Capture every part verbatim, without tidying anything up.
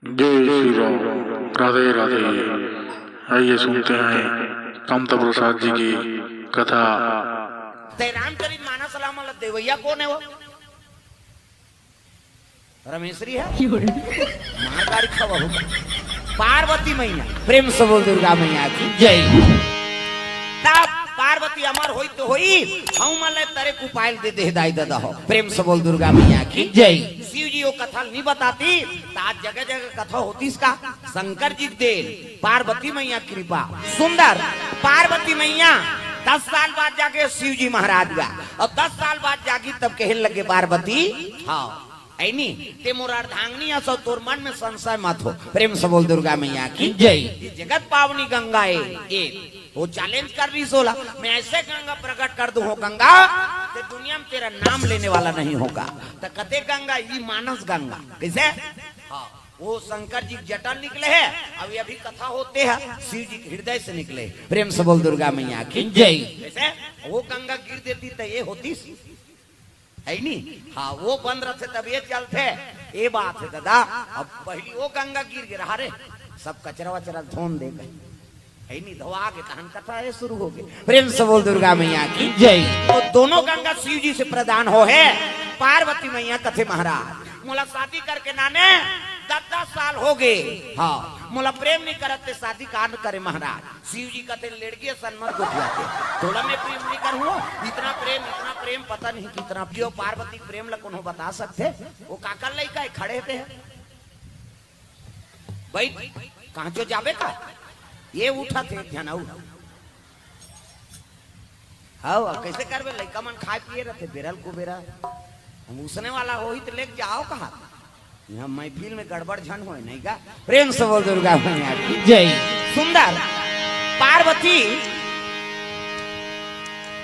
जय श्री राम। राधे राधे। आइए सुनते हैं कामता प्रसाद जी की कथा। ते रामचरित मानस ला मन ला देवैया कोन हे वो? रमेश्वरी हे। मार गारी खवा हो। पार्वती मैया। प्रेम से बोल दुर्गा मैया की जय। तब पार्वती अमर होई तो होई, हम ले तरे कुपायल दे दे दाई दादा हो। प्रेम से बोल दुर्गा मैया की जय। शिव जी वो कथा नहीं बताती, तो आज जगह जगह कथा होती इसका। शंकर जी के देन, पार्वती मैया कृपा। सुंदर पार्वती मैया दस साल बाद जागे शिव जी महाराज गा, और दस साल बाद जागी तब कहे लगे पार्वती, हाँ, ऐनी ते मोर अर्धांगनी अस, तोर मन में संशय मत हो। प्रेम से बोल दुर्गा मैया की जय। ये जगत पावनी गंगा ए, ए वो चैलेंज कर रही सोला, मैं ऐसे गंगा प्रकट कर दूं हो गंगा, ते दुनिया में तेरा नाम लेने वाला नहीं होगा। तो कते गंगा, ये मानस गंगा। कैसे? हाँ, वो शंकर जी के जटा निकले हे, अब ये अभी कथा होते हैं, शिव जी के हृदय से निकले। प्रेम से बोल दुर्गा मैया की जय। जैसे वो गंगा गिर देती तो ये होती सी, है नी? हाँ, वो बंद रहते तब ये चलते। ये बात है दादा, अब पहली वो गंगा गिर गिरा रे, सब कचरा वचरा धोन दे गए, है नी? धोआ के तहन कथा ये शुरू हो गए। प्रेम से बोल दुर्गा मैया की जय। तो दोनों गंगा शिव जी से प्रदान हो है। पार्वती मैया कथे महाराज, मोला शादी करके नाने दस दस साल हो गए, हाँ, मोला प्रेम नहीं करत ते शादी कांड करे महाराज। शिव जी कथे, लेड़गी सन मत गोठिया के, थोड़ा मैं प्रेम नहीं करूँ, इतना प्रेम, इतना प्रेम, पता नहीं कितना। जो पार्वती प्रेम ला कोनो बता सकते, वो काकर लइका है, खड़े थे, बैठ, कहाँ जो जाबे का, ये उठा थे एक झन अउ। हाँ, अब कैसे करबे? लइका मन खाए पिए रहते, बेरल कुबेरा। हम उसने वाला होही तो लेके जाओ कहा। यहाँ महफिल में गड़बड़ झन होए, नहीं का? प्रेम से बोल दुर्गा मैया की जय। सुंदर पार्वती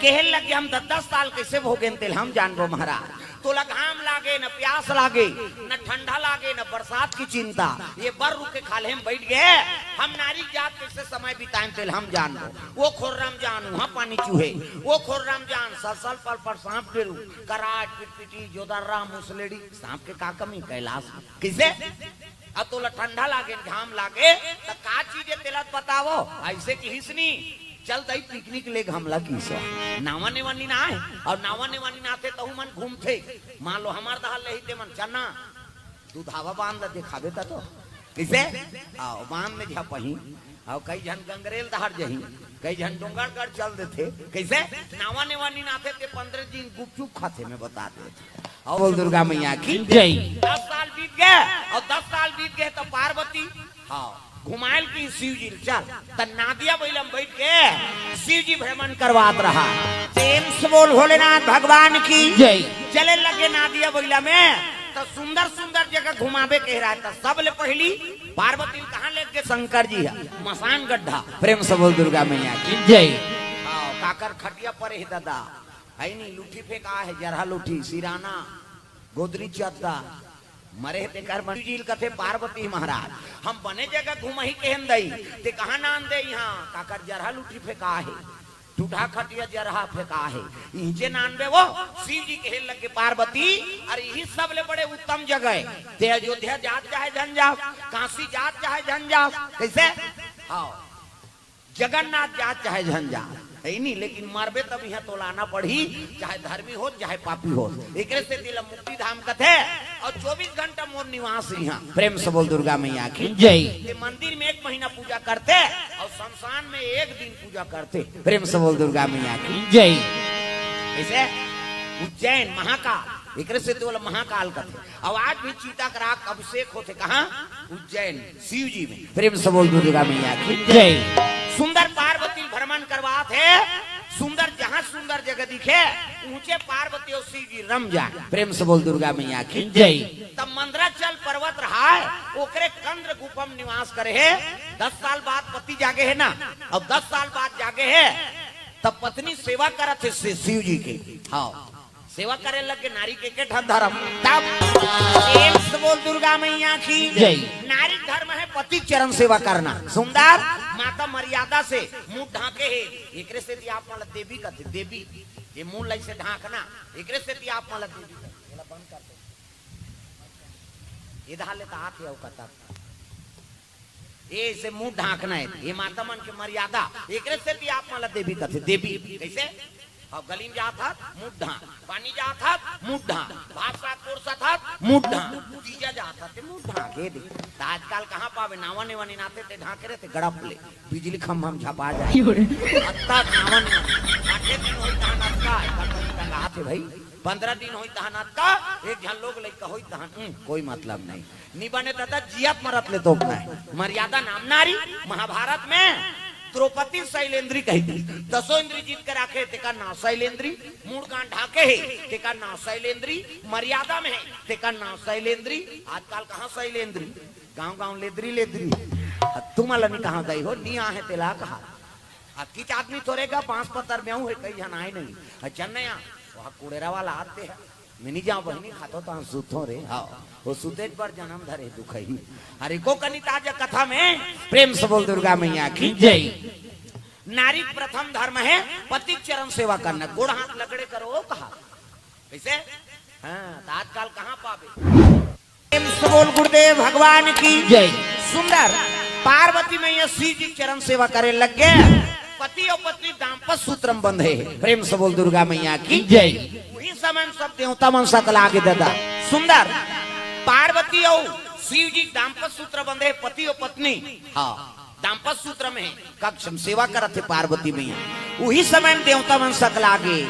कहे लगे, हम दस दस साल कैसे भोगेन, तेल हम जानबो महाराज। तोला घाम लागे, न प्यास लागे, न ठंडा लागे, न बरसात की चिंता। ये बर रुख के खाल्हे में बैठ गए। हम नारी जात कैसे समय बिताएं, तेल हम जानबो। वो खोर्रा म जान, वहाँ पानी चूहे। वो खोर्रा म जान, सल सल पल पल सांप डेरू, कराट, पिटपिटी, जोदर्रा, मुसलेड़ी। सांप के का कमी कैलाश में? किसे? अब तोला ठंडा लागे, घाम लागे, त का चीज है, तेला बतावो। ऐसे किहिस नी, चल दई पिकनिक ले घाम ला किसो। नावा नेवा नी ना आए, और नावा नेवा नी ना आते तहु मन घूमथे। मान लो हमार दहार ले ही ते मन चना, दुधावा बांध ला देखाबे त तो। किसे? आओ, बांध में झपही। अउ कई झन गंगरेल डहर जही, कई झन डोंगरगढ़ चल देथे। कैसे? नावा नेवा नी नाथे ते पंद्रह दिन गुपचुप खाथे, मैं बता देथे। अउ बोल दुर्गा मैया की जय। दस साल बीत गए, अउ दस साल बीत गए तो पार्वती, हाँ, घुमायल की शिव जी ल चल, त नादिया बइला म बैठ के शिव जी भ्रमण करवात रहा। प्रेम से बोल भोलेनाथ भगवान की जय। चले लगे नादिया बइला में, त सुंदर सुंदर जगह घुमाबे कह रहा है, त सबले पहली पार्वती ल कहाँ लेके गे? शंकर जी ह, मसान गड्ढा। प्रेम से बोल दुर्गा मैया की जय। आओ, काकर खटिया परे हे दादा, है नी, लुठी फेंका हे, जरहा लुठी, सिराना, गोदरी चद्दा, मरे हे तेकर मन। शिव जी ल कथे पार्वती महाराज, हम बने जगह घुमही केहेन दई, ते कहाँ नान दे इहाँ, काकर जरहा लुठी फेंका हे, टूटा खटिया जरहा फेंका हे, इहिंचे नानबे वो। शिव जी कहे लगे पार्वती, अरे इही सबले बड़े उत्तम जगह हे, ते अयोध्या जात चाहे झन जास, काशी जात चाहे झन जास, कैसे? हाँ, जगन्नाथ जात चाहे झन जास, है नी, लेकिन मरबे तब इहाँ तोला आना पड़ही, चाहे धर्मी होस, चाहे पापी होस। एकरे से तेला मुक्ति धाम कथे, अउ चौबीस घंटा मोर निवास इहाँ। प्रेम से बोल दुर्गा मैया की जय। ते मंदिर में एक महीना पूजा करथे, अउ शमशान में एक दिन पूजा करथे। प्रेम से बोल दुर्गा मैया की जय। ऐसे उज्जैन महाकाल, एकरे से तेला महाकाल कथे। अउ आज भी चिता के राख अभिषेक होथे कहाँ? उज्जैन, शिव जी में। प्रेम से बोल दुर्गा मैया की जय। सुंदर पार्वती भ्रमण करवात हे, सुंदर, जहाँ सुंदर जगह दिखे, उहिंचे पार्वती अउ शिव जी रम जाए। प्रेम से बोल दुर्गा मैया की जय। तब मंदराचल पर्वत रहा हे, ओकरे कंद गुफा म निवास करे हे। दस साल बाद पति जागे हे ना, अउ दस साल बाद जागे हे, तब पत्नी सेवा करत हे शि-, शिव जी के। हाँ, सेवा करे लगे नारी के, के ठन धर्म। तब प्रेम से बोल दुर्गा मैया की जय। नारी धर्म हे पति चरण सेवा करना। सुंदर माता मर्यादा से मुंह ढांके हे, एकरे सेती आप मन ला देवी कथे, देवी। ये मुंह ला ऐसे ढांकना, एकरे सेती आप मन ला देवी कथे। एला बंद कर दो। इधर ले तो आत हे अउ कतक। ए, इसे मुंह ढांकना हे, ये माता मन के मर्यादा। एकरे सेती आप मन ला देवी कथे, देवी। कइसे? अब गली में जात हस, मुंह ढांक, पानी जात हस, मुंह ढांक, भात साग परोसत हस, मुंह ढांक, तीजा जात हस, ते मुंह ढांक, ए दे। त आजकल कहाँ पाबे, नावा नेवा निनाथे ते ढांके रहिथे, गड़प ले, बिजली खंभा में झपा जाय। अत्ता नावा नेवा, आठे दिन होई तहन अत्ता, एकर तो टंगाथे भाई, पंद्रह दिन होई तहन अत्ता, एक झन लोग लइका होई तहन, हम्म, कोई मतलब नहीं। नी बने दादा, जियत मरत ले तोपना हे। मर्यादा नाम नारी, महाभारत में द्रौपदी शैलेंद्री कहिथे। दसों इंद्री जीत के राखे, तेकर नाव शैलेंद्री। मूड़ कान ढाके हे, तेकर नाव शैलेंद्री। मर्यादा में हे, तेकर नाव शैलेंद्री। आजकल कहाँ शैलेंद्री, गांव गांव लेदरी लेदरी। अब तुम अलनी कहाँ गई हो, नी आहे तेला कहा। अब किच आदमी थोरे गा, बांस पत्तर में हूँ, कई झन आए नहीं। अच्छा नया, वहाँ कुड़ेरा वाला आते हैं। मैं नहीं जाऊँ बहिनी, खातो तो हम सुतो रे। हाँ, वो सुतेज पर जन्म धरे दुखई। अरे को कनी ताजा कथा में प्रेम से बोल दुर्गा मैया की जय। नारी प्रथम धर्म है पति चरण सेवा करना, गोड़ हाथ लगड़े करो, वो कहा। कइसे? हाँ, त आजकल कहाँ पाबे? प्रेम से बोल गुरुदेव भगवान की जय। सुंदर पार्वती मैया शिव जी चरण सेवा करे लग गे। पति अउ पत्नी दाम्पत्य सूत्र में बंधे हे। प्रेम से बोल दुर्गा मैया की जय। उही समय में सब देवता मन सकला गे दादा। सुंदर पार्वती अउ शिव जी दाम्पत्य सूत्र बंधे हे, पति अउ पत्नी। हाँ। दाम्पत्य सूत्र में कक्ष में सेवा करत हे पार्वती मैया। उही समय में देवता मन सकला गे।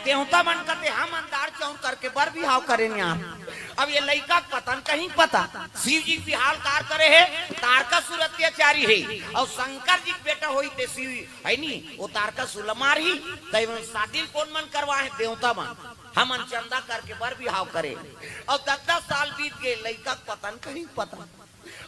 देवता मन कथे, हम अंधार चौर करके बर बिहाव करेन यार। अब ये लइका के पता न कहीं पता। शिव जी के बिहाव कार करे हे, तारकासुर अत्याचारी हे। अउ शंकर जी के बेटा होई ते शिव, हे नी, वो तारकासुर ल मारही, तई मन शादी कोन मन करवाए हे? देवता मन। हमन चंदा करके बर बिहाव करे। अउ दस दस साल बीत गे, लइका के पता न कहीं पता।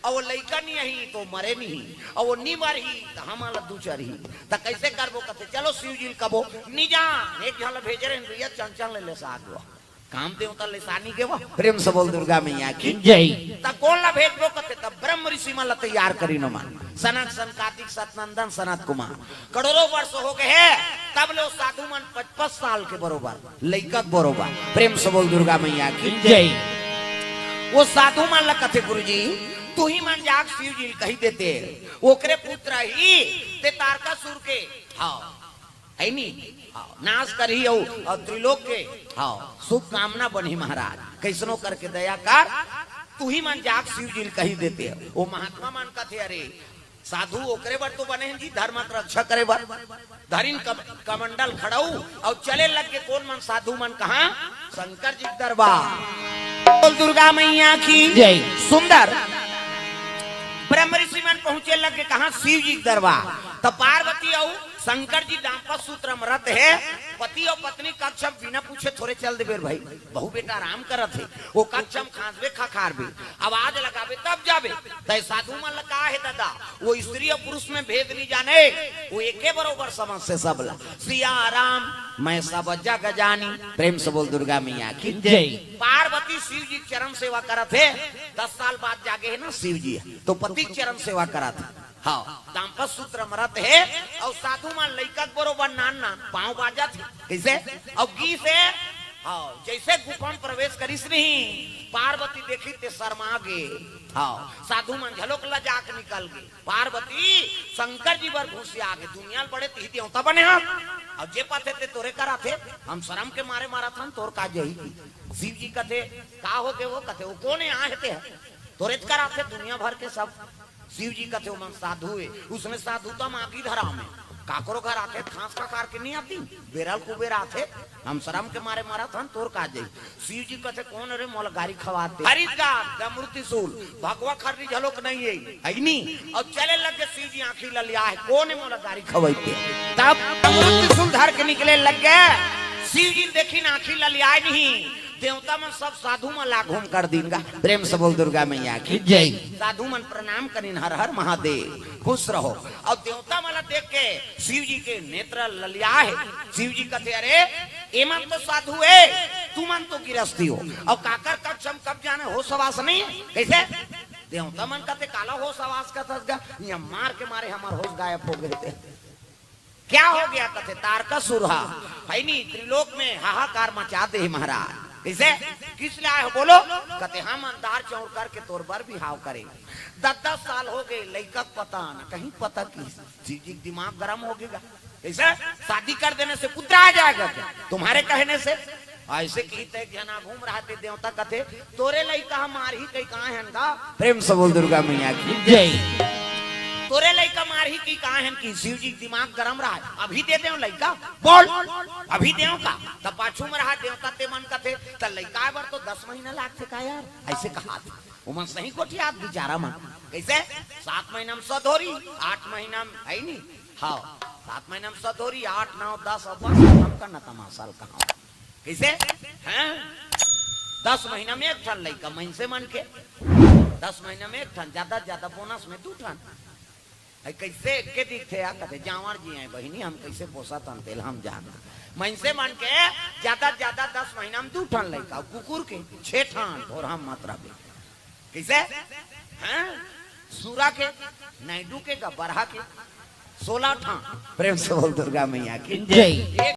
अउ वो लइका नी आही तो मरे नी, अउ वो नी मरही त हमन ला दुचरही। त कइसे करबो? कथे, चलो शिव जी ल कबो, नी जा, एक झन ला भेजे रहेन भैया, चंचल ले लेसा दो। काम देवता लेसा नी गेवा। प्रेम से बोल दुर्गा मैया की जय। त कोन ला भेजबो? कथे, त ब्रह्म ऋषि मन ला तैयार करिन मन, सनक सनकादिक सतनंदन सनत कुमार। करोड़ों वर्ष हो गे हे, तब ले साधु मन पचपन साल के बरोबर, लइका के बरोबर। प्रेम से बोल दुर्गा मैया की जय। वो साधु मन ला कथे, गुरुजी, तुही मन जाके शिव जी ल कही देते, ओकरे पुत्र ही ते तारकासुर के, हाँ, हे नी, हाँ, नाश करही अउ, अउ त्रिलोक के, हाँ, सुख कामना बनही महाराज। कइसनो करके दया कर, तुही मन जाके शिव जी ल कही देते। वो महात्मा मन कथे, अरे, साधु ओकरे बर तो बने हे जी, धर्म के रक्षा करे बर। धरिन कम-, कमंडल खड़ऊ अउ चले लग गे कोन मन? साधु मन कहाँ? शंकर जी के दरबार। बोल दुर्गा मैया की जय। सुंदर ब्रह्म ऋषि मन पहुंचे लग गे कहाँ? शिव जी के दरबार। त पार्वती अउ शंकर जी दाम्पत्य सूत्र में रत हे, पति अउ पत्नी कक्ष में बिना पूछे थोरे चल देबे भाई। बहू बेटा आराम करत हे, वो कच्चम खांसबे खखारबे, आवाज लगाबे तब जाबे। तय साधु मन ल का हे दादा, वो स्त्री अउ पुरुष में भेद नहीं जाने, वो एके बरोबर समझ से सब ला। सिया राम मैं सब जग जानी। प्रेम से बोल दुर्गा मैया की जय। पार्वती शिव जी चरण सेवा करत हे, दस साल बाद जागे हे ना शिव जी, तो पति चरण सेवा करत हे। हाँ, दाम्पत्य सूत्र में रत हे, अउ साधु मन लइका के बरोबर नान नान पाँव बाजत हे। कइसे? अउ गीस हे, हाँ, जइसे गुफा में प्रवेश करिस नहीं, पार्वती देखिस ते शर्मा गे। हाँ, साधु मन घलोक लजा के निकल गे। पार्वती शंकर जी बर घुसिया गे, दुनिया ल बड़े तिही देवता बने हस। अउ जे पाथे ते तोरे करा थे, हम शरम के मारे मरत हन, तोर का जही। शिव जी कथे, का हो गे वो? कथे, वो कोन हे? आहे ते ह। तोरेच करा थे दुनिया भर के सब। शिव जी कथे, "ओमन साधु हे।" उसने साधु तो मागी धरा में। काकरो घर आथे, खांस खखार के नहीं आती, बेरल कुबेर आथे, हम शरम के मारे मरत हन, तोर का जाई। शिव जी कथे, "कोन रे मोला गारी खवाते?" हरिद्वार, डमरू त्रिशूल, भगवा खर्री झलोक नहीं है, है नी? अउ चले लग गे शिव जी, आँखी ललिया हे, "कोन हे मोला गारी खवाते?" तब डमरू त्रिशूल धर के निकले लग गे। शिव जी देखिन आँखी ललियाए नहीं, देवता मन सब साधु मन ला घूम कर दीन गा। प्रेम से बोल दुर्गा मैया की जय। साधु मन प्रणाम करिन, हर हर महादेव, खुश रहो। अउ देवता मन ला देख के शिव जी के नेत्र ललिया हे। शिव जी कथे, "अरे, एमन तो साधु हे, तुमन तो गिरस्ती हो। अउ काकर कक्षम कब जाने होश हवास नहीं हे।" कइसे? देवता मन कथे, "काला होश हवास कथस गा? इहाँ मार के मारे हमर होश गायब हो गे हे।" क्या हो गया? कथे, तारकासुर हा, है नी, त्रिलोक में हाहाकार मचा दे हे महाराज। कइसे? किस लिए आए हो बोलो? कथे हम अंधार चौर करके तोर बर बिहाव करे। दस दस साल हो गए, लइका के पता ना, कहीं पता कि शिव जी के दिमाग गरम हो गया। कइसे? शादी कर देने से पुत्र आ जाएगा क्या तुम्हारे कहने से? अइसे कहिथे एक झन घूम रहा थे, देवता कथे तोरे लइका ह मारही कहि कहे हन का? प्रेम से बोल दुर्गा मैया की। जय। तोरे लइका मारही कहि कहे हन कि शिव जी के दिमाग गरम रहा है, अभी दे देव लइका, बोल, अभी देव का? तब पाछू में रहा देवता ते मन कथे त लइका बर तो दस महीना लागथे का यार? अइसे कहा था। ओमन सही गोठियात बिचारा मन। कइसे? सात महीना में सधोरी, आठ महीना में, है नी? हाँ, सात महीना में सधोरी, आठ, नौ, दस, अब बस खतम करना तमाशा ल कहा। कइसे? हैं? दस महीना में एक ठन लइका मइनसे मन के, दस महीना में एक ठन, ज्यादा से ज्यादा बोनस में दू ठन। है कइसे? एके दिखथे या कथे जांवर जी आए बहिनी, हम कइसे पोसत हन तेला हम जानत। मइनसे मन के ज्यादा से ज्यादा दस महीना में दू ठन लइका, कुकुर के छे ठन, ढोरहा मत रहे। कइसे? हैं? सूरा के, नायडू के, गबरहा के, सोलह ठन। प्रेम से बोल दुर्गा मैया की। जय।